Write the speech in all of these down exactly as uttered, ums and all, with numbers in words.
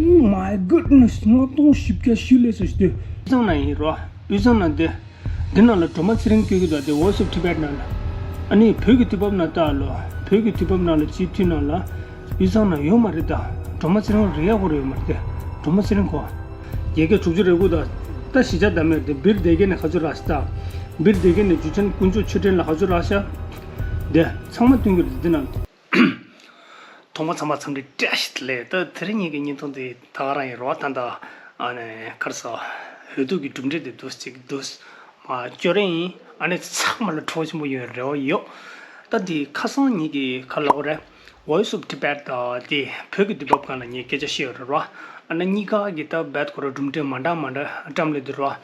Oh my goodness, ལྔ་སྟོང་བཞི་བརྒྱ་བཞི་ལས་སོ་ཞིག་འདུག་དབུས་གཙང་ན་ཡིན་རོ། དབུས་གཙང་ན་འདི། འདི་ནང་ལ་སྒྲོལ་མ་ཚེ་རིང་བསྐྱོད་ཀྱི་འདུག་དེ་Voice of Tibet ནང་ལ། ཨ་ནི་བོད་ཀྱི་དུས་བབ་ནང་ལྟ་ལོ། བོད་ཀྱི་དུས་བབ་ནང་ལ་སྤྱི་འཐུས་ནང་ལ། དབུས་གཙང་ན་ཡོད་མ་རེད་ད། སྒྲོལ་མ་ཚེ་རིང་རེད་ཡག་པོ་རེད་ཡོད་མ་རེད་དེ། སྒྲོལ་མ་ཚེ་རིང་གོ། བརྒྱད་བརྒྱ་དྲུག་ཅུ་རེ་དགུ་ད། ད་གཞིས་ཆགས་བདམས་མེད་དེ་བིར་སྡེ་དགེ་ནས་ག་ཚོད་རག་ཤག་ད། བིར་སྡེ་དགེ་ནས་འཇུ་ཆེན་དཀོན་མཆོག་མཆོད་སྤྲིན་ལ་ག་ཚོད་རག་ཤག་དེ་ཚང་མ་སྟོན་གྱི་རེད་འདི་ནང་། ཐོག་མ་ཚང་མ་འཚམས་འདྲི་བཀྲ་ཤིས་བདེ་ལེགས། ད་དེ་རིང་ངེད་ཀྱི་བརྙན་ཐུང་འདི་ད་ག་རང་ཡིན་རོ། ད་ད་ཨ་ནི་ག་རེ་ཟ། འོས་བསྡུ་གི་གྲུབ་འབྲས་དེ་འདུག་ཅིག་འདུག་མ་སྐྱོ་རེ་ཡིན། ཨ་ནི་ཚང་མ་ལ་ཁྲོ་ཆེན་པོ་ཡོད་རེ་བ་ཡོད། ད་འདི་ཁ་སང་ངེད་ཀྱི་ག་ལབ་དགོས་རེད། Voice of Tibet དང་དེ་བོད་ཀྱི་དུས་བབ་སྒང་ལ་ངས་སྐད་ཆ་བཤད་ཡོད་རེད་རོ། ཨ་ནི་གཉིས་ཀ་གི་ད་རྦད་ཁོ་ར་གྲུབ་འབྲས་མ་འདྲ་མ་འདྲ་བཀྲམ་སླེབས་འདུག་རོ།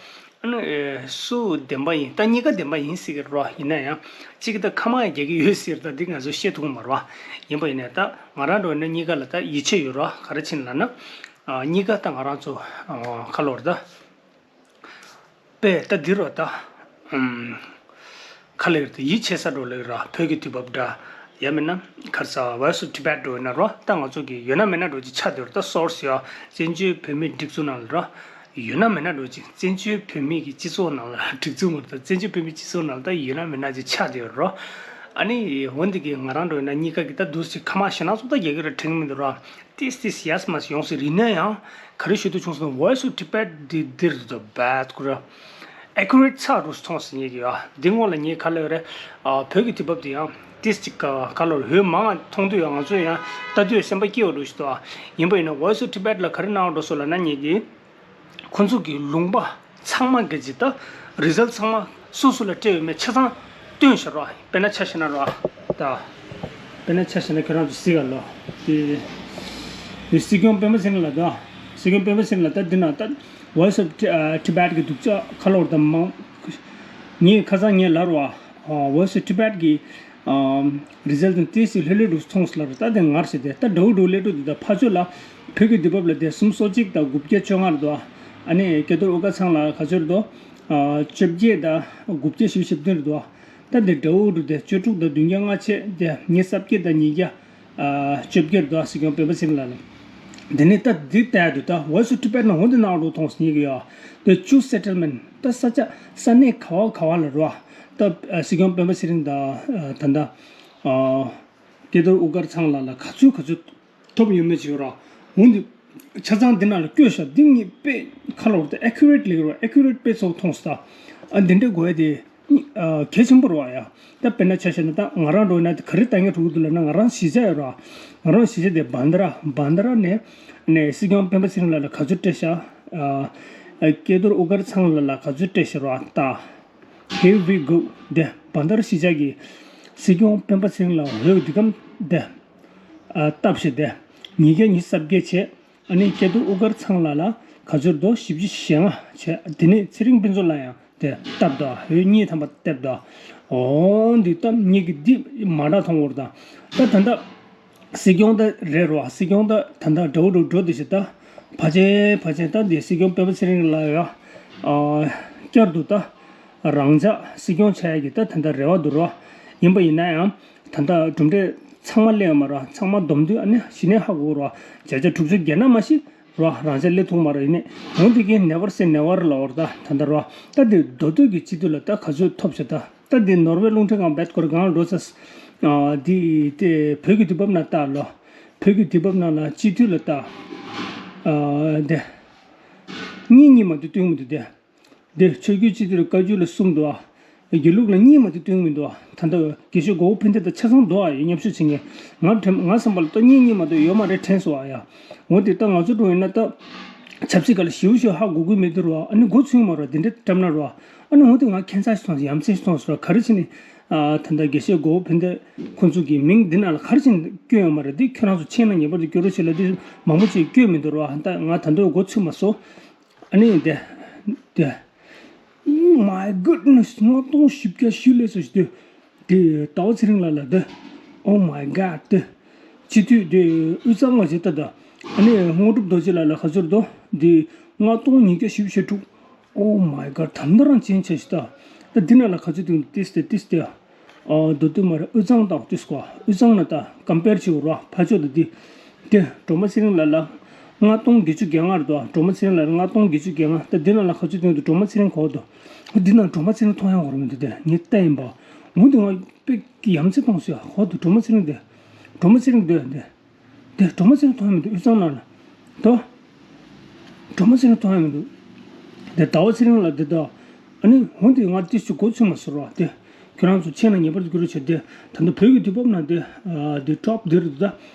ཨ་ནི་ཨེ་སུ་བདེན་པ་ཡིན། ད་གཉིས་ཀ་བདེན་པ་ཡིན་སྲིད་ཀྱི་རོ། ཡིན་ན་ཡང་གཅིག་གི་ད་ཁ་མ་ཡ་རྒྱག་གི་ཡོད་སྲིད་ད་འདི་ང་ཚོ་བཤད་ཐུབ་ཀྱི་མ་རེད་བ། ཡིན་པ་ཡིན་ནའི་ད་ང་རང་འགྲོ་ན་གཉིས་ཀ་ལ་ད་ཡིད་ཆེས་ཡོད་རོ། ག་རེ་བྱས་ནས་ལབ་ན། ཨ་གཉིས་ཀ་ད་ང་རང་ཚོ་ཨ་ཁ་ལོར་ད། པས་ད་འདི་རོ་ད། ཨམ། ཁ་ལེར་དུ་ཡིད་ཆེས་ས་འགྲོ་ལེ་ར་བོད་ཀྱི་དུས་བབ་འདྲ། ཡང་མིན་ན་ཁར་ས་Voice of Tibet འགྲོ་ན་རོ། ད་ང་ཚོ་གི་ཡོད་ན་མེད་ན་འགྲོ་ཅིག་ཆགས་འདུག་ད་སོར་སི་ཡ་བཙན་བྱོལ་བོད་མིའི་སྒྲིག་འཛུགས་ནང་ལ་རོ། ཡོད་ན་མེད་ན་འགྲོ་ཅིག་བཙན་བྱོལ་བོད་མིའི་གི་སྤྱི་ཚོགས་ནང་ལ་སྒྲིག་འཛུགས་མ་རེད་ད། བཙན་བྱོལ་བོད་མིའི་སྤྱི་ཚོགས་ནང་ལ་ད་ཡོད་ན་མེད་ན་ཅིག་ཆགས་འདུག་རོ། ཨ་ནི་འོན་ཏེ་གི་ང་རང་འགྲོ་ན་གཉིས་ཀ་གི་ད་འདུག་ཅིག་ཁ་མ་ཞེ་ན་ཚོ་ད་རྒྱ་གི་ར་དྲན་མི་འདུག་རོ། ཏིས་ཏིས་ཡས་མ་ཡོང་སྲིད་རིག་གནས་ཡང་ག་རེ་ཞུ་འདོད་བྱུང་སོང་། Voice of Tibet འདི་འདིར་དུ་བད་ཀུ་ར་accurate ཚ་རུ་སོང་ཟིན་ཡས་ཀྱི་ཡ། འདི་སྔོན་ལ་ངས་ག་ལབ་རེད། ཨ་བོད་ཀྱི་དུས་བབ་འདི་ཡང་ཏིས་ཅིག་ག་ག་ལོར་ཧོད་མང་མཐོང་དུས་ཡང་ང་ཚོས་ཡང་ལྟ་དུས་སེམས་པ་སྐྱིད་པ་རུ་ཞིག་འདུག་ཡིན་པ་ཡིན་ན་Voice of Tibet ལ་ག་རེ་གནང་བ་འགྲོ་སོང་ལབ་ན་ངས་ཀྱི་ཁོ་ཚོ་གི་ལུང་པ་ཚང་མ་གི་ཅིག་ད་རི་ཛལ་ཚང་མ་སུ་སུ་ལ་སྤྲད་ཡོད་མེད་ཆ་ཚང་སྟོན་ཤག་རོ། དཔེར་ན་ཆ་བཞག་ན་རོ། ད་དཔེར་ན་ཆ་བཞག་ན་ཁྱོད་རང་ཚོ་གཟིགས་ག་ལོ། དེ་དེ་སྲིད་སྐྱོང་སྤེན་པ་ཚེ་རིང་ལགས་ད། སྲིད་སྐྱོང་སྤེན་པ་ཚེ་རིང་ལགས་ད་འདི་ན་ད་Voice of Ti- ཨ་Tibet གི་སྡུག་ཅག་ཁ་ལོར་ད་མང་། ངས་ཁ་སང་ངས་ལབ་རོ། Voice of Tibet གི་ཨམ་རི་ཛལ་དང་ཏོག་ཙམ་ལྷོད་ལྷོད་འདུག་སོང་ལབ་རེད། ད་དེ་ངར་ཞིག་དེ་ད་འདྲ་བོ་འདྲ་བོ་སླེབས་འགྲོ་འདུག་ད་ཕར་ཕྱོགས་ལ་བོད་ཀྱི་དུས་བབ་ལ་དེ་སུམ་སོ་གཅིག་དང་དགུ་བརྒྱ་བཅོ་ལྔ་རེད་དོ། ཨ་ནི་སྐལ་རྡོར་དབུ་དཀར་ཚང་ལ་ག་ཚོད་རེད་དོ། ཨ་བཅོ་བརྒྱད་དང་དགུ་བརྒྱ་བཞི་བཅུ་ཞེ་བདུན་རེད་དོ། ད་དེ་འདྲ་བོ་འདྲ་བོ་དེ་བཅུ་དྲུག་དང་བདུན་བརྒྱ་ལྔ་བཅུ་དེ་ཉི་ཤུ་རྩ་བརྒྱད་དང་ཉིས་བརྒྱ་ཨ་བཅོ་བརྒྱད་རེད་དོ། སྲིད་སྐྱོང་སྤེན་པ་ཚེ་རིང་ལགས་ལ། དེ་ནས་ད་འདི་ལྟ་དུས་ད་Voice of Tibet ནང་འོ་འདི་གནང་རོགས་གཏོང་ཟེར་ཉེ་གི་ཡོད། དེ་བཅུ་settlement ད་ས་ཆ་ས་གནས་ག་བ་ག་བ་ལ་རོ། ད་ཨ་སྲིད་སྐྱོང་སྤེན་པ་ཚེ་རིང་དང་ཨ་ད་ད་ཨ་སྐལ་རྡོར་དབུ་དཀར་ཚང་ལགས་ལ་ག་ཚོད་ག་ཚོད་ཐོབ་ཡོད་མེད་ཅིག་ཡོད་རོ། འོ་འདི་ཆ་ཚང་འདི་ནང་ལ་བཀོད་ཤག་འདི་གཉིས་དཔེ་ཁ་ལོར་ད་accurate ལེགས་རོ། accurate དཔེ་ཚོགས་མཐོང་སོང་ད། ཨ་འདི་འདྲའི་དགོས་ཡ་དེ། ཨ་གལ་ཆེན་པོ་རེད་བ་ཡ། ད་དཔེར་ན་ཆ་བཞག་ན་ད་ང་རང་འགྲོ་ན་དེ་ག་རེ་ལྟ་ངན་འགྲོ་གི་འདུག་ལབ་ན། ང་རང་གཞིས་ཆགས་ཡོད་ར། ང་རང་གཞིས་ཆགས་དེ་བན་དྷ་ར། བན་དྷ་ར་ནས་ནས་སྲིད་སྐྱོང་སྤེན་པ་ཚེ་རིང་ལགས་ལ་ག་ཚོད་སྤྲད་ཤག་ཨ་ཨ་སྐལ་རྡོར་དབུ་དཀར་ཚང་ལགས་ལ་ག་ཚོད་སྤྲད་ཤག་ར་ད། Here we go དེ་བན་དྷ་ར་གཞིས་ཆགས་ཀྱི་སྲིད་སྐྱོང་སྤེན་པ་ཚེ་རིང་ལགས་འོས་འདི་གམ་དེ་ཨ་བཏབ་ཤག་དེ་ཉིས་བརྒྱ་ཉི་ཤུ་རྩ་བརྒྱད་བྱས། ཨ་ནི་སྐལ་རྡོར་དབུ་དཀར་ཚང་ལགས་ལ་ག་ཚོད་རེད་དོ། བཞི་བཅུ་ཞེ་ལྔ་བྱས། དེ་ནས་ཚེ་རིང་ཕུན་ཚོགས་ལ་ཡང་དེ་བཏབ་དོ། འོས་གཉིས་ཐམ་པ་བཏབ་དོ། འོ་འདི་ད་ངེད་ཀྱི་འདི་མ་འདྲ་མཐོང་བར་དང་། ད་ད་ལྟ་སྲིད་སྐྱོང་ད་རེད་རོ། སྲིད་སྐྱོང་ད་ད་ལྟ་འདྲ་བོ་འདྲ་བོ་འགྲོ་འདི་ཞིག་ད་ཕལ་ཆེར་ཕལ་ཆེར་ད་འདི་སྲིད་སྐྱོང་སྤེན་པ་ཚེ་རིང་ལ་ཡ་ཨ་བསྐྱར་དུ་ད་རང་འཇགས་སྲིད་སྐྱོང་བྱ་ཡ་གི་ད་ད་ལྟ་རེ་བ་འདུག་རོ། ཡིན་པ་ཡིན་ན་ཡང་ད་ལྟ་གྲུབ་འབྲས་ཚང་མ་སླེབས་ཡོད་མ་རེད། ཚང་མ་བསྡོམས་དུས་ཨ་ནི་གཞི་ནས་ཧ་གོ་རོ། བརྒྱ་ཆ་དྲུག་ཅུ་བརྒལ་ན་མ་གཞི་རོ་རང་འཇགས་སླེབས་ཐུབ་མ་རེད། ཡིན་ནའི་འོན་ཏེ་གི་never say never ལབ་པ་རེད། ད་ད་ལྟ་རོ་ད་འདི་མདོ་སྟོད་ཀྱི་སྤྱི་འཐུས་ལ་ད་ག་ཚོད་ཐོབ་ཤག་ད་ད་འདི་ནོར་ཝེ་རླུང་འཕྲིན་ཁང་བེད་སྐོར་གང་འགྲོ་ས། ཨ་འདི་དེ་བོད་ཀྱི་དུས་བབ་ནང་ལྟ་ལོ། བོད་ཀྱི་དུས་བབ་ནང་ལ་སྤྱི་འཐུས་ལ་ལྟ། ཨ་དེ་གཉིས་གཉིས་མ་གཏོགས་བཏོན་མི་འདུག་དེ། འདི་ཆོས་བརྒྱུད་སྤྱི་འཐུས་ལ་བཀའ་བརྒྱུད་ལ་གསུམ་འདུག་ཨ། དགེ་ལུགས་ལ་གཉིས་མ་གཏོགས་བཏོན་མི་འདུག་ཨ། ད་ལྟ་དགེ་བཤེས་མགོ་བོ་ཕན་བདེ་དང་ཆ་ཚང་འདུག་ཨ། ཡ་མཉམ་ཞུགས་བྱེད་མཁན། ང་དྲན་ང་བསམ་པ་ལ་ད་གཉིས་གཉིས་མ་གཏོགས་ཡོད་མ་རེད་དྲན་སོང་ཨ་ཡ། འོ་དེ་ད་ང་ཚོ་འགྲོ་ཡིན་ན་ད། ཆབ་སྲིད་སྒང་ལ་ཞེ་པོ་ཞིག་ཧ་གོ་གི་མེད་འདུག་རོ། ཨ་ནི་མགོ་ཚོས་མ་རོ་དེ་འདྲ་བཀྲམ་ན་རོ། ཨ་ནི་འོ་དེ་ང་ཁྱད་མཚར་ཞིག་མཐོང་སོང་། ཡ་མཚན་ཞིག་མཐོང་སོང་རོ། ག་རེ་བྱས་ནས། ཨ་ད་ལྟ་དགེ་བཤེས་མགོ་བོ་ཕན་བདེ་ཁོང་ཚོ་གི་མིང་འདི་ནང་ལ་ག་རེ་བྱས་ནས་བཀོད་ཡོད་མ་རེད། འདི་ཁྱོད་རང་ཚོ་མཁྱེན་ན་ངེས་པར་དུ་བཀོད་རོགས་བྱེད་ལབ་དུས་མང་པོ་ཅིག་བཀོད་མི་འདུག་རོ། ད་ང་ད་དུང་མགོ་ཚོས་མ་སོང་། ཨ་ནི་དེ་དེ། Oh my goodness, ལྔ་སྟོང་བཞི་བརྒྱ་བཞི་ལས་སོ་ཞིག་དེ། དེ་ཟླ་བ་ཚེ་རིང་ལགས་ལ་དེ། Oh my god དེ། སྤྱི་འཐུས་དེ་དབུས་གཙང་ལ་བྱེད་ལྟ་ད། ཨ་ནི་དངོས་གྲུབ་རྡོ་རྗེ་ལགས་ལ་ག་ཚོད་རེད་དོ། དེ་ལྔ་སྟོང་ཉིས་བརྒྱ་བཞི་བཅུ་ཞེ་དྲུག Oh my god དམ་ད་རང་ཅན་ཆ་ཞིག་ད། ད་འདི་ནང་ལ་ག་ཚོད་འདུག་ཏིས་ཏེ་ཏིས་ཏེ། ཨ་མདོ་སྟོད་མ་རེད། དབུས་གཙང་དང་ཏིས་ཀོ། དབུས་གཙང་ན་ད་ཀམ་པེར་བྱེད་དགོས་རོ། ཕར་ཕྱོགས་ད་འདི། དེ་སྒྲོལ་མ་ཚེ་རིང་ལགས་ལ། ལྔ་སྟོང་བརྒྱད་ཅུ་གྱ་ལྔ་རེད་དོ། སྒྲོལ་མ་ཚེ་རིང་ལགས་ལྔ་སྟོང་བརྒྱད་ཅུ་གྱ་ལྔ། ད་འདི་ནང་ལ་ག་ཚོད་སྟོན་འདུག་སྒྲོལ་མ་ཚེ་རིང་གོ་དོ། འདི་ནང་སྒྲོལ་མ་ཚེ་རིང་མཐོང་ཡག་ཡོད་རེད་མི་འདུག་དེ་ངས་བལྟས་ཡིན་པ། འོ་འདི་ང་དཔེ་ཡ་མཚན་མཐོང་སོང་ཡ། གོ་དོ། སྒྲོལ་མ་ཚེ་རིང་དེ། སྒྲོལ་མ་ཚེ་རིང་དེ་དེ། དེ་སྒྲོལ་མ་ཚེ་རིང་མཐོང་ཡ་མི་འདུག་དབུས་གཙང་ནང་ལ། དོ། སྒྲོལ་མ་ཚེ་རིང་མཐོང་ཡ་མི་འདུག་དེ་ཟླ་བ་ཚེ་རིང་ལགས་འདི་དང་། ཨ་ནི་འོ་འདི་ང་ཏིས་ཅིག་མགོ་ཚོས་མ་སོང་རོགས་དེ། ཁྱོད་རང་ཚོ་མཁྱེན་ན་ངེས་པར་དུ་བསྐུར་རོགས་བྱེད་དེ། ད་ལྟ་བོད་ཀྱི་དུས་བབ་ནང་དེ། ཨ། དེ་ཊོབ་དེ་རེད་ད།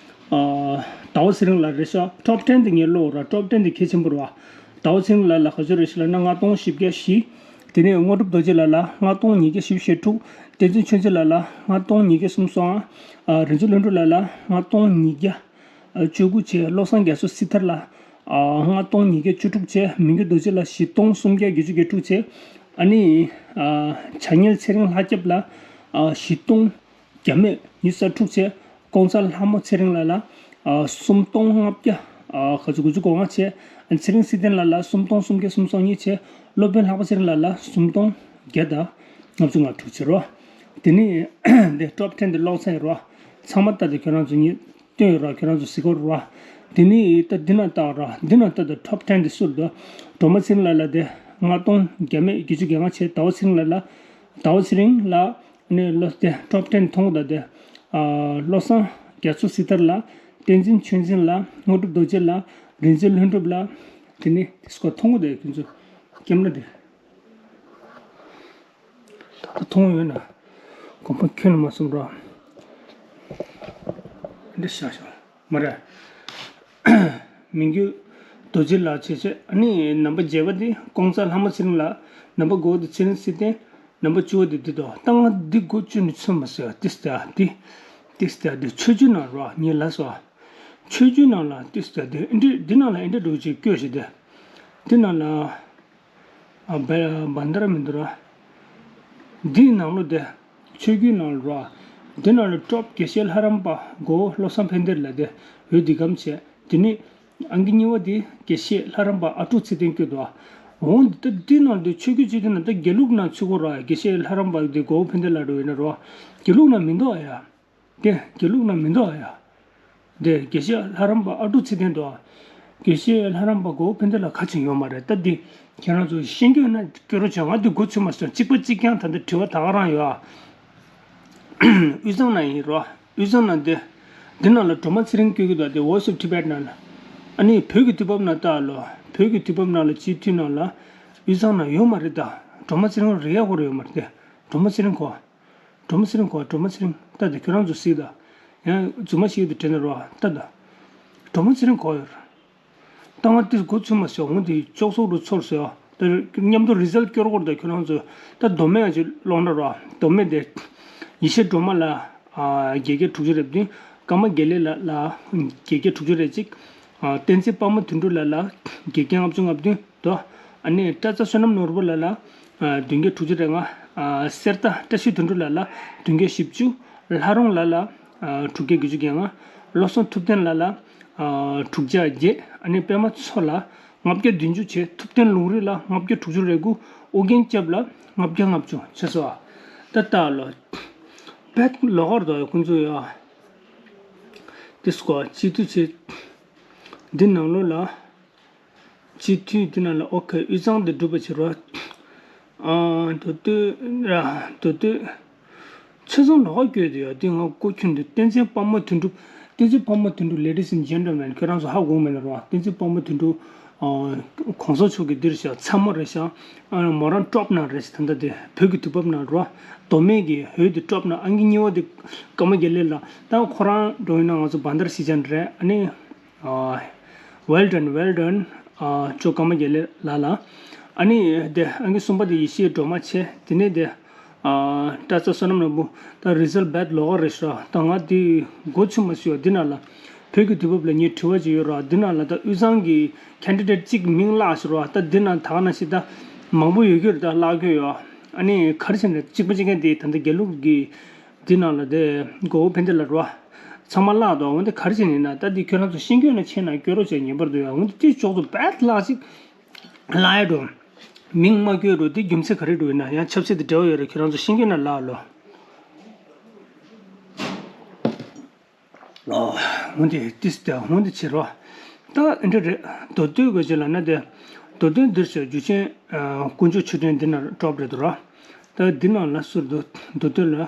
ཨ། ཟླ་བ་ཚེ་རིང་ལགས་རེད་ཤག་ཊོབ་ཊེན་དེ་ངས་ཀློག་ར། ཊོབ་ཊེན་དེ་གལ་ཆེན་པོ་རེད་བ། ཟླ་བ་ཚེ་རིང་ལགས་ལ་ག་ཚོད་རེད་ཤག་ལབ་ན་ལྔ་སྟོང་བཞི་བརྒྱ་བཞི། དེ་ནས་དངོས་གྲུབ་རྡོ་རྗེ་ལགས་ལ་ལྔ་སྟོང་ཉིས་བརྒྱ་བཞི་བཅུ་ཞེ་དྲུག་བསྟན་འཛིན་ཆོས་འཛིན་ལགས་ལ་ལྔ་སྟོང་ཉིས་བརྒྱ་སུམ་ཅུ་སོ་ལྔ། ཨ། རིག་འཛིན་ལྷུན་གྲུབ་ལགས་ལ་ལྔ་སྟོང་ཉིས་བརྒྱ་བཅུ་དགུ་བྱས། བློ་བཟང་རྒྱ་མཚོ་སྲི་ཐར་ལ། ཨ། ལྔ་སྟོང་ཉིས་བརྒྱ་བཅུ་དྲུག་བྱས། མི་འགྱུར་རྡོ་རྗེ་ལ་བཞི་སྟོང་སུམ་བརྒྱ་བརྒྱད་ཅུ་གྱ་དྲུག་བྱས། ཨ་ནི། ཨ། བྱ་ཉལ་ཚེ་རིང་ལྷ་སྐྱབས་ལ། ཨ། བཞི་སྟོང་བརྒྱ་མེད་ཉི་ཤུ་རྩ་དྲུག་བྱས། ཀོང་ཚ་ལྷ་མོ་ཚེ་རིང་ལགས་ལ། ཨ། སུམ་སྟོང་ལྔ་བརྒྱ། ཨ། ག་ཚོད། དགུ་བཅུ་གོ་ལྔ་བྱས། ཨ། ཚེ་རིང་བསིལ་ལྡན་ལགས་ལ་སུམ་སྟོང་སུམ་བརྒྱ་སུམ་ཅུ་སོ་གཉིས་བྱས། སློབ་དཔོན་ལྷག་པ་ཚེ་རིང་ལགས་ལ་སུམ་སྟོང་བརྒྱ་དང་ལྔ་བཅུ་ང་དྲུག་བྱས་རོ། དེ་ནི་འདི་ཊོབ་ཊེན་དེ་ཀློག་ཚར་ཡོད་རོ། ཚང་མ་ལྟ་དེ་ཁྱོད་རང་ཚོ་ཉིད། སྟོན་ཡོད་ར། ཁྱོད་རང་ཚོ་གཟིགས་སྐོར་ར། དེ་ནི་ད་འདི་ན་ལྟ་ར། འདི་ན་ལྟ་དང་ཊོབ་ཊེན་དེ་སུ་རེད་འདུག་སྒྲོལ་མ་ཚེ་རིང་ལགས་ལ་དེ་ལྔ་སྟོང་བརྒྱ་མེད་བརྒྱད་ཅུ་གྱ་ལྔ་བྱས། ཟླ་བ་ཚེ་རིང་ལགས་ལ། ཟླ་བ་ཚེ་རིང་ལགས་ནས་ལོ་དེ་ཊོབ་ཊེན་མཐོང་གོ་ད་དེ། ཨ། བློ་བཟང་རྒྱ་མཚོ་སྲི་ཐར་ལ། བསྟན་འཛིན་ཆོས་འཛིན་ལ། དངོས་གྲུབ་རྡོ་རྗེ་ལ། རིག་འཛིན་ལྷུན་གྲུབ་ལ། དེ་ནི་དེ་སྐོར་མཐོང་གོ་ད་ཁྱོད་ཚོ་ཀེམ་ར་དེ། ད་ལྟ་མཐོང་ཡོད་ན། དགོངས་པ་ཁྱོན་ནས་མ་ཚོམ་རོགས། འདི་ཤ་ཤ་མ་རེད། མི་འགྱུར་རྡོ་རྗེ་ལགས་བྱས་བྱས། ཨ་ནི་རྣམ་པ་བརྒྱད་པ་འདི་ཀོང་ཚ་ལྷ་མོ་ཚེ་རིང་ལགས། རྣམ་པ་དགུ་པ་འདི་ཚེ་རིང་བསིལ་ལྡན། རྣམ་པ་བཅུ་པ་འདི་འདི་དོ། ད་ང་འདི་མགོ་ཚོས་ནས་ཚོད་མ་སོང་། ཏིས་ཏ་འདི། ཏིས་ཏ་འདི་ཆོས་བརྒྱུད་ནང་རོགས་ངས་ལབ་སོང་། ཆོས་བརྒྱུད་ནང་ལ་ཏིས་ཏ་འདི་འདི་འདི་ནང་ལ་འདི་འདྲ་འདྲ་བོ་ཅིག་བཀོད་བཞག་དེ། འདི་ནང་ལ། ཨ། བ་བྷན་དྷ་ར་མི་འདུག་ར། འདིའི་ནང་ལོ་དེ། ཆོས་བརྒྱུད་ནང་ལོ་ར། འདི་ནང་ལོ་ཊོབ་དགེ་བཤེས་ལྷ་རམས་པ་མགོ་བོ་བློ་བཟང་ཕན་བདེ་ལགས་དེ་འོས་འདི་གམ་བྱས། དེ་ནི་ཨང་ཀི་གཉིས་པ་དེ་དགེ་བཤེས་ལྷ་རམས་པ་ཨ་ཀྲུག་ཚེ་བརྟན་བཀོད་འདུག་འོ་འདི་ད་འདི་ནང་དེ་ཆོས་བརྒྱུད་སྤྱི་འཐུས་ནང་ད་དགེ་ལུགས་ནང་ཚུད་གོ་ར། དགེ་བཤེས་ལྷ་རམས་པ་དེ་མགོ་བོ་ཕན་བདེ་ལགས་འགྲོ་ཡིན་ན་རོ། དགེ་ལུགས་ནང་མི་འདུག་ཨ་ཡ། དེ་དགེ་ལུགས་ནང་མི་འདུག་ཨ་ཡ། དེ་དགེ་བཤེས་ལྷ་རམས་པ་ཨ་ཀྲུག་ཚེ་བརྟན་འདུག་དགེ་བཤེས་ལྷ་རམས་པ་མགོ་བོ་ཕན་བདེ་ལགས་ག་ཅིག་ཡོད་མ་རེད། ད་འདི་ཁྱེད་རང་ཚོ་ཤེས་ཀྱི་ཡོད་ན་སྐྱོ་རོ་བྱུང་། ང་འདི་མགོ་ཚོས་མ་སོང་། གཅིག་པ་གཅིག་རྐྱང་ད་འདི་དྲི་བ་ད་ག་རང་ཡོད་ཨ། དབུས་གཙང་ནང་ཡིན་རོ། དབུས་གཙང་ནང་དེ། འདི་ནང་ལ་སྒྲོལ་མ་ཚེ་རིང་བཀོད་ཀྱི་འདུག་དེ་Voice of Tibet ནང་ལ། ཨ་ནི་བོད་ཀྱི་དུས་བབ་ནང་ལྟ་ལོ། བོད་ཀྱི་དུས་བབ་ནང་ལ་སྤྱི་འཐུས་ནང་ལ། དབུས་གཙང་ནང་ཡོད་མ་རེད་ད། སྒྲོལ་མ་ཚེ་རིང་རེད་ཡ་གོ་རེ་ཡོད་མ་རེད་དེ། སྒྲོལ་མ་ཚེ་རིང་གོ། སྒྲོལ་མ་ཚེ་རིང་གོ། སྒྲོལ་མ་ཚེ་རིང་ལྟ་དེ་ཁྱོད་རང་ཚོ་གཟིགས་དང་། ཡང་རྫུན་མ་ཞིག་དེ་དྲན་ན་རོ་ལྟ་དང་། སྒྲོལ་མ་ཚེ་རིང་གོ་ཡོད་རེད། ད་ང་དེ་མགོ་ཚོས་མ་སོང་། འོ་དེ་ཅོག་ཙེ་རུ་ཚོར་སོང་། ད་མཉམ་དུ་རི་ཛལ་སྐྱོར་སྐོར་དང་ཁྱོད་རང་ཚོ་ད་མདོ་སྨད་ཅིག་ཀློག་ན་རོ། མདོ་སྨད་དེ་ཡེ་ཤེས་སྒྲོལ་མ་ལགས། ཨ། བརྒྱད་བརྒྱ་དྲུག་ཅུ་རེ་བདུན། ཀརྨ་དགེ་ལེགས་ལགས་ལ་བརྒྱད་བརྒྱ་དྲུག་ཅུ་རེ་གཅིག་ཨ། བསྟན་འཛིན་དཔལ་མོ་དོན་གྲུབ་ལགས་ལ་བརྒྱད་བརྒྱ་ལྔ་བཅུ་ང་བདུན་དོ། ཨ་ནི་བཀྲ་ཚ་བསོད་ནམས་ནོར་བུ་ལགས་ལ། ཨ། བདུན་བརྒྱ་དྲུག་ཅུ་རེ་ལྔ། ཨ། གསེར་རྟ་བཀྲ་ཤིས་དོན་གྲུབ་ལགས་ལ་བདུན་བརྒྱ་བཞི་བཅུ། ལྷ་རོང་ལགས་ལ། ཨ། དྲུག་བརྒྱ་དགུ་བཅུ་གྱ་ལྔ། བློ་བཟང་ཐུབ་བསྟན་ལགས་ལ། ཨ། དྲུག་བརྒྱ་བརྒྱད། ཨ་ནི་པད་མ་མཚོ་ལ་ལྔ་བརྒྱ་བདུན་ཅུ་བྱས། ཐུབ་བསྟན་ལུང་རིགས་ལ་ལྔ་བརྒྱ་དྲུག་ཅུ་རེ་དགུ། ཨོ་རྒྱན་སྐྱབས་ལ་ལྔ་བརྒྱ་ལྔ་བཅུ་བྱས་སོ། ད་ལྟ་ལོ། བེད་ལོག་གར་དོ་ཡ་ཁོང་ཚོ་ཡ། དེ་སྐོར་སྤྱི་འཐུས་བྱས། འདི་ནང་ལོགས་ལ། སྤྱི་འཐུས་འདི་ནང་ལ་ཨོ་ཁེ་དབུས་གཙང་དེ་འགྲུབ་པ་བྱེད་རོགས། ཨ། མདོ་སྟོད་ར། མདོ་སྟོད། ཆ་ཚང་ལོགས་ཀ་བསྐྱོད་དེ་ཡོད། དེ་ང་ཀོ་ཁྱོན་དུ་བསྟན་འཛིན་དཔལ་མོ་དོན་གྲུབ། བསྟན་འཛིན་དཔལ་མོ་དོན་གྲུབ། Ladies and gentlemen, ཁྱོད་རང་ཚོ་ཧ་གོ་མེད་ན་རོགས། བསྟན་འཛིན་དཔལ་མོ་དོན་གྲུབ། ཨ། གོང་ས་མཆོག་གི་འདིར་བཞག་ཚ་མོ་རེད་ཤག་ཨ། མོ་རང་ཊོབ་ནང་རེད་ཤག་ད་ལྟ་དེ་བོད་ཀྱི་དུས་བབ་ནང་རོགས། མདོ་སྨད་ཀྱི་འོས་དེ་ཊོབ་ནང་ཨང་ཀི་གཉིས་པ་དེ་ཀརྨ་དགེ་ལེགས་ལགས། ད་ཁོ་རང་འགྲོ་ཡིན་ན་ང་ཚོ་བྷན་དྷ་ར་སི་ཅན་རེད། ཨ་ནི། ཨ། Well done, well done. ཨ། ཇོ་ཀརྨ་དགེ་ལེགས་ལགས་ལ། ཨ་ནི་དེ་ཨང་ཀི་གསུམ་པ་དེ་ཡེ་ཤེས་སྒྲོལ་མ་བྱས། དེ་ནས་དེ། ཨ། བཀྲ་ཚ་བསོད་ནམས་ནོར་བུ། ད་རི་ཛལ་བེད་ལོག་ག་རེད་ཤག་ད་ང་དེ་མགོ་ཚོས་མ་སོང་། འདི་ནང་ལ་བོད་ཀྱི་དུས་བབ་ལ་ངས་དྲི་བ་ཅིག་ཡོད་ར། འདི་ནང་ལ་ད་དབུས་གཙང་གི་ཁེན་ཌི་ཌེ་ཊི་གཅིག་མིང་བརླགས་ཤག་ར། ད་འདི་ནང་ད་ག་ནང་བཞིན་ད་མང་པོ་ཡོད་ཀྱི་རེད། ད་བརླག་གི་ཡོད། ཨ་ནི་ག་རེ་བྱས་ནས་གཅིག་པ་གཅིག་རྐྱང་དེ་ད་ལྟ་དགེ་ལུགས་ཀྱི་འདི་ནང་ལ་དེ་མགོ་བོ་ཕན་བདེ་ལགས་ར། ཚང་མ་བརླག་འདུག་འོན་ཏེ་ག་རེ་བྱས་ནས་ན། ད་འདི་ཁྱོད་རང་ཚོ་ཤེས་ཀྱི་ཡོད་ན་མཁྱེན་ན་སྐྱོ་རོགས་བྱས། ངེས་པར་དུ་ཡ། འོན་ཏེ་དེ་ཅོག་ཙེ་བེད་བརླག་ཅིག་བརླག་ཡ་འགྲོ། མིང་མ་བཀོད་རུང་དེ་རྒྱུ་མཚན་ག་རེ་འགྲོ་ཡིན་ན། ཡང་ཆབ་སྲིད་དང་འབྲེལ་བ་ཡོད་རེད། ཁྱོད་རང་ཚོ་ཤེས་ཀྱི་ཡོད་ན་ལབ་ལོ། ཨོ། འོན་ཏེ་ཏིས་ཏེ་འོན་ཏེ་བྱེད་རོགས། ད་འདི་རེད། མདོ་སྟོད་ག་ཅི་ལབ་ན་དེ། མདོ་སྟོད་འདིར་ཤོག་འཇུ་ཆེན། ཨ། དཀོན་མཆོག་མཆོད་སྤྲིན་འདི་ན་ཀྲོབ་རེད་འདུག་ར། ད་འདི་ནང་ལ་ཟུར་དུ་མདོ་སྟོད་ལ།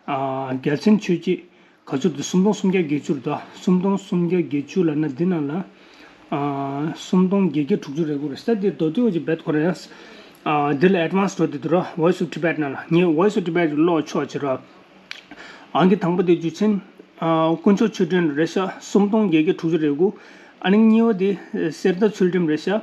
ཨ། རྒྱལ་མཚན་ཆོས་རྗེ་ག་ཚོད་འདུག་སུམ་སྟོང་སུམ་བརྒྱ་བརྒྱད་ཅུ་རེད་འདུག་སུམ་སྟོང་སུམ་བརྒྱ་བརྒྱད་ཅུ་ལབ་ན་འདི་ནང་ལ། ཨ། སུམ་སྟོང་བརྒྱད་བརྒྱ་དྲུག་ཅུ་རེད་དགོས་རེད་ས། འདི་མདོ་སྟོད་ཀྱི་བེད་ཁོ་རེད། ཨ། འདི་ལ་ཨེཌ་ཝན་སི་འགྲོ་འདི་འདུག་ར། Voice of Tibet ནང་ལ། ངས་Voice of Tibet ཀློག་ཆོག་ཅེས་ར། ཨང་ཀི་དང་པོ་དེ་འཇུ་ཆེན། ཨ། དཀོན་མཆོག་མཆོད་སྤྲིན་རེད་ཤག་སུམ་སྟོང་བརྒྱད་བརྒྱ་དྲུག་ཅུ་རེ་དགུ། ཨ་ནི་གཉིས་པ་དེ་གསེར་རྟ་ཚུལ་ཁྲིམས་རེད་ཤག་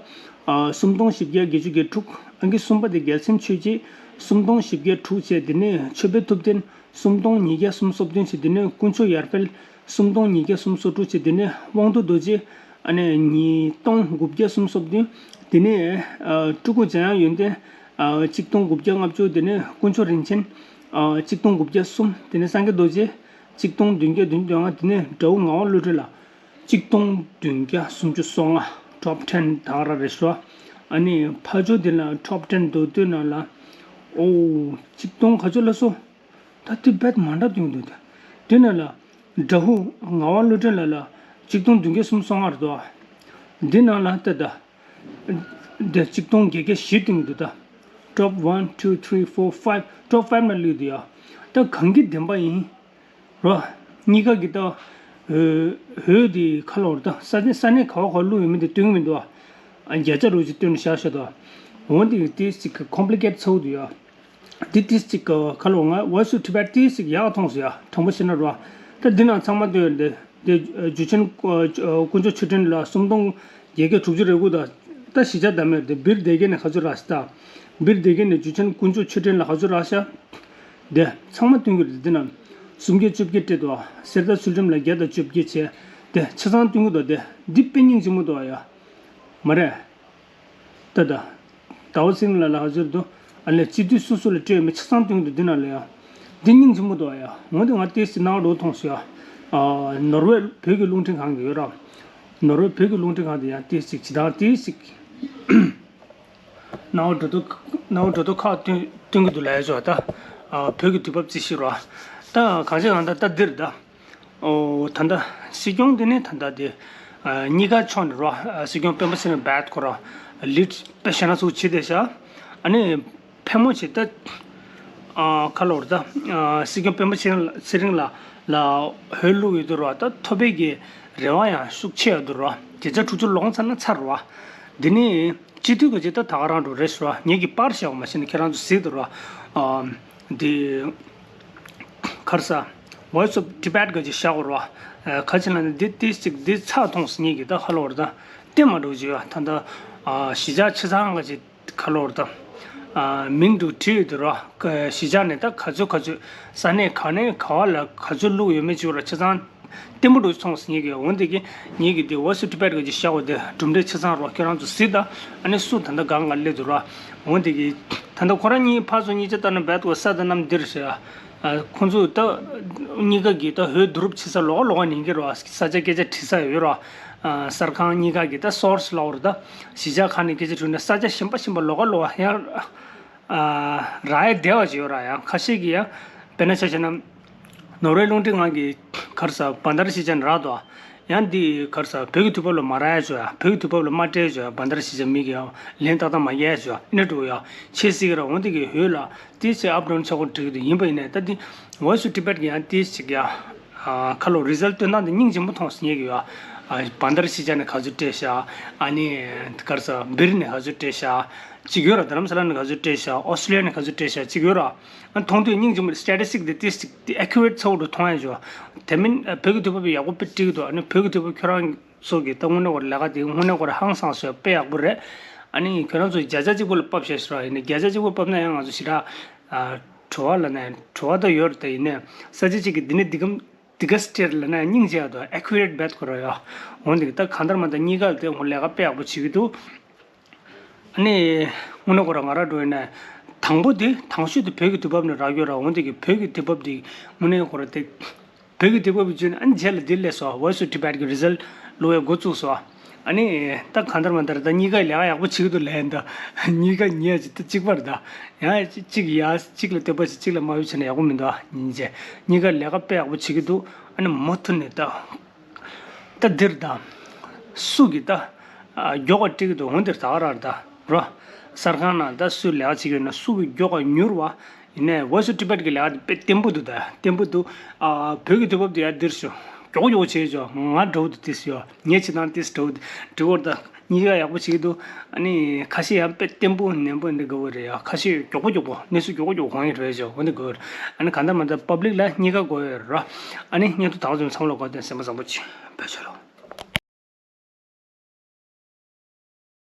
ཨ། སུམ་སྟོང་བཞི་བརྒྱ་བརྒྱད་ཅུ་གྱ་དྲུག་ཨང་ཀི་གསུམ་པ་དེ་རྒྱལ་མཚན་ཆོས་རྗེ། སུམ་སྟོང་བཞི་བརྒྱ་དྲུག་བྱས། དེ་ནས་ཆོས་དཔལ་ཐུབ་བསྟན། སུམ་སྟོང་ཉིས་བརྒྱ་སུམ་སྟོང་བདུན་བྱས། དེ་ནས་དཀོན་མཆོག་ཡར་འཕེལ། སུམ་སྟོང་ཉིས་བརྒྱ་སུམ་སྟོང་དྲུག་བྱས། དེ་ནས་དབང་འདུས་རྡོ་རྗེ། ཨ་ནི་ཉིས་སྟོང་དགུ་བརྒྱ་སུམ་སྟོང་བདུན། དེ་ནས། ཨ། སྤྲུལ་སྐུ་འཇམ་དབྱངས་ཡོན་ཏན། ཨ། གཅིག་སྟོང་དགུ་བརྒྱ་ལྔ་བཅུ། དེ་ནས་དཀོན་མཆོག་རིན་ཆེན། ཨ། གཅིག་སྟོང་དགུ་བརྒྱ་གསུམ། དེ་ནས་སངས་རྒྱས་རྡོ་རྗེ། གཅིག་སྟོང་བདུན་བརྒྱ་བདུན་ཅུ་དོན་ལྔ། དེ་ནས་དགྲ་བོ་ངག་དབང་བློ་གྲོས་ལགས། གཅིག་སྟོང་བདུན་བརྒྱ་སུམ་ཅུ་སོ་ལྔ། ཀྲོབ་ཊེན་ད་ག་རང་རེད་ཤག་ཨ་ནི་ཕར་ཕྱོགས་དེ་ལ་ཀྲོབ་ཊེན་མདོ་སྟོད་ནང་ལ། ཨོ། གཅིག་སྟོང་ག་ཚོད་ལབ་སོང་། ད་དེ་བེད་མ་འདྲ་སྟོན་འདུག་དེ་ནང་ལ་དགྲ་བོ་ངག་དབང་བློ་གྲོས་ལགས་ལ་གཅིག་སྟོང་བདུན་བརྒྱ་སུམ་ཅུ་སོ་ལྔ་རེད་འདུག་འདི་ནང་ལ་ད་ད། འདི་གཅིག་སྟོང་བརྒྱད་བརྒྱ་བཞི་སྟོན་གྱི་འདུག་ད། ཀྲོབ་ཝན་ཊུ་ཐི་རི་ཕོར་ཕའིབ། ཀྲོབ་ཕའིབ་ནང་སླེབས་འདུག་ཡ། ད་གང་གི་བདེན་པ་ཡིན། རོ། གཉིས་ཀ་གི་ད། འོ། འོ་དེ་ཁ་ལོ་རེད་ད། ས་གནས་ས་གནས་ག་བ་ག་བ་བླུགས་ཡོད་མེད་དེ་སྟོན་གྱི་མི་འདུག་ཨ། བརྒྱ་ཆ་རུ་ཅིག་སྟོན་བཞག་ཤག་ད། འོ་དེ་ཏིས་ཅིག་ཀོམ་པི་ལི་ཀེཊ་ཚ་བོ་འདུག་ཡ། འདི་ཏིས་ཅིག་ཁ་ལོ་ང་Voice of Tibet ཏིས་ཅིག་ཡག་མཐོང་སོང་ཡ། དྲང་པོ་བཤད་ན་རོ། ད་འདི་ནང་ཚང་མ་སྟོན་ཡོད་འདི། འདི་འཇུ་ཆེན་དཀོན་མཆོག་མཆོད་སྤྲིན་ལ་སུམ་སྟོང་བརྒྱད་བརྒྱ་དྲུག་ཅུ་རེ་དགུ་དང་། ད་གཞིས་ཆགས་བདམས་ཡོད་འདི། སྦིར་སྡེ་དགེ་ནས་ག་ཚོད་རག་ཤག་ད། སྦིར་སྡེ་དགེ་ནས་འཇུ་ཆེན་དཀོན་མཆོག་མཆོད་སྤྲིན་ལ་ག་ཚོད་རག་ཤག་འདི་ཚང་མ་སྟོན་གྱི་རེད། འདི་ནང་སུམ་བརྒྱ་བཅོ་བརྒྱད་སྤྲད་འདུག་གསེར་རྟ་ཚུལ་ཁྲིམས་ལ་བརྒྱ་དང་བཅོ་བརྒྱད་བྱས། དེ་ཆ་ཚང་སྟོན་གྱི་འདུག་དེ་འདི་དཔེ་སྙིང་རྗེ་མོ་འདུག་ཨ་ཡ། མ་རེད། ད་ད། ཟླ་བ་ཚེ་རིང་ལགས་ལ་ག་ཚོད་འདུག་ཨ་ལས་སྤྱི་འཐུས་སོ་སོ་ལ་སྤྲད་ཡོད་མེད་ཆ་ཚང་སྟོན་གྱི་འདུག་འདི་ནང་ལ་ཡ། འདི་སྙིང་རྗེ་མོ་འདུག་ཨ་ཡ། འོན་ཏེ་ང་ཏོག་ཙམ་སྣང་བ་འགྲོ་མཐོང་སོང་ཡ། ཨ། ནོར་ཝེ་བོད་ཀྱི་རླུང་འཕྲིན་ཁང་གི་ཡོད་ར། ནོར་ཝེ་བོད་ཀྱི་རླུང་འཕྲིན་ཁང་དེ་ཡང་ཏོག་ཙམ་ཇི་ལྟར་ཏོག་ཙམ། སྣང་བ་འགྲོ་དོ། སྣང་བ་འགྲོ་དོ་ཁག་སྟོན་སྟོན་གྱི་འདུག་ལབ་ཡ་ཆོག་ད། ཨ། བོད་ཀྱི་དུས་བབ་རྩིས་ཞིབ་རོགས། ད་གང་ཅི་གང་ལྟར་ད་འདིར་ད། ཨོ། ད་ལྟ་སྲིད་སྐྱོང་དེ་ནི་ད་ལྟ་དེ། ཨ། གཉིས་ཀ་ཕྱོགས་ནས་རོགས། ཨ། སྲིད་སྐྱོང་སྤེན་པ་ཚེ་རིང་བེད་ཁོ་ར་ལིཌ་དཔེ་ཞེ་ན་ཚུགས་བྱེད་བསྡད་ཤག་ཨ་ནི་ཕལ་མོ་ཆེ་ད། ཨ། ཁ་ལོར་ད། ཨ། སྲིད་སྐྱོང་སྤེན་པ་ཚེ་རིང་ཚེ་རིང་ལ་ལ་འོས་བླུགས་ཡོད་དུ་རོགས། ད་ཐོབ་པའི་གི་རེ་བ་ཡང་ཤུགས་ཆེ་ཡོད་དུ་རོགས། བརྒྱ་ཆ་དྲུག་ཅུ་ལོངས་ཚར་ན་ཚར་རོགས། འདི་ནི། སྤྱི་འཐུས་ཀྱི་ཇི་ལྟར་ད་ག་རང་འགྲོ་རེད་ཟེར་བ། ངེད་ཀྱི་པར་བཞག་པ་མ་ཤེས་ན་ཁྱེད་རང་ཚོ་གཟིགས་འདུག་ར། ཨ། འདི། ག་རེ་ཟ། Voice of Tibet གི་ཅིག་བཞག་པ་ར། ཨ། ག་ཅི་ལབ་ན་འདི་ཏིས་ཅིག་འདི་ཚགས་མཐོང་སོང་། ངེད་ཀྱི་ད་ཧ་ལོ་ར་ད་བལྟས་མ་འགྲོ་ཅིག་ཡ། ད་ད། ཨ། གཞིས་ཆགས་ཆ་ཚང་གི་ཅིག་ཧ་ལོ་ར་ད། ཨ། མིང་དུ་བྲིས་ཡོད་དུ་ར། ག་གཞིས་ཆགས་ནས་ད་ག་ཚོད་ག་ཚོད། ས་གནས་ག་ནས་ག་བ་ལ་ག་ཚོད་བླུགས་ཡོད་མེད་ཅིག་ར་ཆ་ཚང་། ལྟད་མོ་འདྲ་ཚོང་ཟིན་ཡིག་གི། འོན་ཏེ་གི་ངེད་ཀྱི་དེ་Voice of Tibet གི་ཅིག་བཞག་པ་དེ་གྲུབ་འབྲས་ཆ་ཚང་རོགས། ཁྱོད་རང་ཚོ་གཟིགས་དང་། ཨ་ནི་སུ་ད་ལྟ་གང་ག་སླེབས་འདུག་ར། འོན་ཏེ་གི་ད་ལྟ་ཁོ་རང་གཉིས་ཕར་ཚུར་གཉིས་ཆ་ལྟ་ན་རྦད་དེ་ས་དང་གནམ་འདིར་ཟེར། ཨ། ཁོང་ཚོ་ད་གཉིས་ཀ་གི་ད་འོས་བསྡུ་རུབ་བྱེད་ས་ལོགས་ཀ་ལོགས་ཀ་ཉན་གྱི་རོགས། ས་ཆ་སྐད་ཆ་དྲི་ས་ཡོད་རོགས། ཨ། གསར་ཁང་གཉིས་ཀ་གི་ད་སོར་སི་ལབ་དགོས་རེད། ད་གཞིས་ཆགས་ཁག་ནས་སྐད་ཆ་དྲིས་ན་ས་ཆ་གཞན་པ་གཞན་པ་ལོགས་ཀ་ལོགས་ཀ་ཡང་། ཨ། རག་ཡ་བདེ་བ་ཅིག་ཡོད་ར། ཡང་ཁ་ཤས་ཀྱིས་ཡང་དཔེར་ན་ཆ་བཞག་ན། ནོར་ཝེ་རླུང་འཕྲིན་ཁང་གི་ག་རེ་ཟ་བྷན་དར་གཞིས་ཆགས་ནས་རག་འདུག་ཡང་འདི་ག་རེ་ཟ་བོད་ཀྱི་དུས་བབ་ལ་མ་རག་ཡ་ཅིག་ཡོད་ཡ། བོད་ཀྱི་དུས་བབ་ལ་མ་སྤྲད་ཅིག་ཡོད་ཡ། བྷན་དར་གཞིས་ཆགས་མི་གིས་ཡང་ལན་ཏག་ཏག་མ་རྒྱག་ཡ་ཅིག་ཡོད་ཡ། ཨེ་འདྲ་འདྲ་བོ་ཡ། ཆེ་སྲིད་ཀྱི་ར། འོན་ཏེ་གི་འོས་ལ་ཏིས་ཅིག་ཨབ་ཌའུན་ཆགས་ཀྱི་འགྲོ་གི་འདུག་ཡིན་པ་ཡིན་ནའི་ད་འདི་Voice of Tibet གི་ཡང་ཏིས་ཅིག་ཡ། ཨ། ཁ་ལོ་རི་ཛལ་སྟོན་སྟངས་འདི་སྙིང་རྗེ་མོ་མཐོང་སོང་ངེད་ཀྱི་ཡ། ཨ། བྷན་དར་གཞིས་ཆགས་ནས་ག་ཚོད་སྤྲད་ཤག་ཨ་ནི་ག་རེ་ཟ་སྦིར་ནས་ག་ཚོད་སྤྲད་ཤག་ཅིག་ཡོད་ར། རྡ་རམ་ས་ལ་ནས་ག་ཚོད་སྤྲད་ཤག་ཨོ་སི་ཀྲི་ལི་ཡ་ནས་ག་ཚོད་སྤྲད་ཤག་ཅིག་ཡོད་ར། ཨ། མཐོང་དུས་སྙིང་རྗེ་མོ། སི་ཊེ་ཊིས་ཊིག་དེ་ཏིས་ཅིག་དེ་ཨེ་ཁུ་རེ་ཊི་ཚ་བོ་འདྲ་མཐོང་ཡ་ཅིག་ཡོད་ཡ། དེ་མིན་བོད་ཀྱི་དུས་བབ་ཡག་པོ་དཔེ་འགྲིག་གི་འདུག་ཨ་ནི་བོད་ཀྱི་དུས་བབ་ཁྱོད་རང་ཚོ་གི་ད་དངོས་གནས་ཁོ་རང་ལས་ཀ་དེ་དངོས་གནས་ཁོ་རང་ཧང་སངས་སོང་། དཔེ་ཡག་པོ་རེད། ཨ་ནི་ཁྱོད་རང་ཚོ་བརྒྱ་ཆ་གཅིག་པོ་ལ་ཕབ་བཞག་ཤག་ར། ཡིན་ནའི་བརྒྱ་ཆ་གཅིག་པོ་ཕབ་ན་ཡང་ང་ཚོ་ཞེ་དྲག་ཨ། བྲོ་བ་ལབ་ན་ཡང་བྲོ་བ་ད་ཡོད་རེད། ད་ཡིན་ནའི་ས་ཆ་གཅིག་གི་འདི་ནས་འདི་གམ་འདི་ག་སྤྲད་ལབ་ན་ཡང་སྙིང་རྗེ་ཡག་འདུག་ཨེ་ཁུ་རེ་ཊི་བེད་ཁོ་ར་ཡ། འོན་ཏེ་ད་གང་ལྟར་མ་ད་གཉིས་ཀ་ལ་དེ་ཧོ་ལས་ཀ་དཔེ་ཡག་པོ་བྱེད་ཀྱི་འདུག་ཨ་ནི་དངོས་གནས་ཁོ་ར་ང་ར་འགྲོ་ཡིན་ན། དང་པོ་དེ་དང་ཤོས་དེ་བོད་ཀྱི་དུས་བབ་ནས་རག་ཡོད་ར། འོན་ཏེ་གི་བོད་ཀྱི་དུས་བབ་དེ་དངོས་གནས་ཁོ་ར་དེ། བོད་ཀྱི་དུས་བབ་བརྗོད་ནས། ཨ་ནི་རྗེས་ལ་འདིར་སླེབས་སོང་། Voice of Tibet གི་རི་ཛལ་བླུག་ཡ་འགོ་བཙུགས་སོང་། ཨ་ནི་ད་གང་ལྟར་མ་ལྟར་ད་གཉིས་ཀ་ལས་ཀ་ཡག་པོ་བྱེད་ཀྱི་འདུག་ལབ་ཡིན་ད། གཉིས་ཀ་ཉེ་ཡ་ཅིག་ད་གཅིག་པ་རེད་ད། ཡང་གཅིག་ཡ་གཅིག་ལ་བསྟོད་པ་བྱེད། གཅིག་ལ་དམའ་འབེབས་བྱས་ན་ཡག་པོ་མི་འདུག་ཨ་ནི་རྗེས་གཉིས་ཀ་ལས་ཀ་དཔེ་ཡག་པོ་བྱེད་ཀྱི་འདུག་ཨ་ནི་མུ་མཐུད་ནས་ད། ད་འདིར་ད། སུ་གིས་ད་མགྱོགས་པ་སྤྲད་ཀྱི་འདུག་འོན་ཏེ་ད་ག་རང་ད་རོ། གསར་ཁང་ནང་ད་སུས་ལས་ཀ་བྱེད་ཀྱི་ཡོད་ན་སུ་གིས་མགྱོགས་པ་མྱུར་བ། ཡིན་ནའི་Voice of Tibet གི་ལས་ཀ་དེ་དཔེ་བརྟན་པོ་འདུག་ད་བརྟན་པོ་འདུག་ཨ་བོད་ཀྱི་དུས་བབ་དེ་ཡང་འདིར་ཞུ། མགྱོགས་མགྱོགས་བྱས་ཆོག་ང་འདྲ་བོ་འདུག་དེ་ཞུ་ངས་བྱེད་སྟངས་དེ་འདྲ་བོ་འདུག་འདྲི་བར་ད་གཉིས་ཀ་ཡག་པོ་བྱེད་ཀྱི་འདུག་ཨ་ནི་ཁ་ཤས་ཡང་དཔེ་བརྟན་པོ་ནན་པོ་འདི་དགོས་ཀྱི་རེད་ཡ། ཁ་ཤས་མགྱོགས་པོ་མགྱོགས་པོ་གནས་ཚུལ་མགྱོགས་པོ་མགྱོགས་པོ་གང་ཡིན་རེད་ཆོག་འོ་འདི་དགོས་རེད། ཨ་ནི་གང་ལྟར་མ་ལྟར་པབ་ལིག་ལ་གཉིས་ཀ་དགོས་ཡོད་རེད་ར། ཨ་ནི་སྙན་ཐོ་ད་ག་ཚོད་ཚང་མ་ལ་དགོས་དེ་སེམས་པ་བཟང་པོ་བྱེད་བོད་ཆོས་ལོ།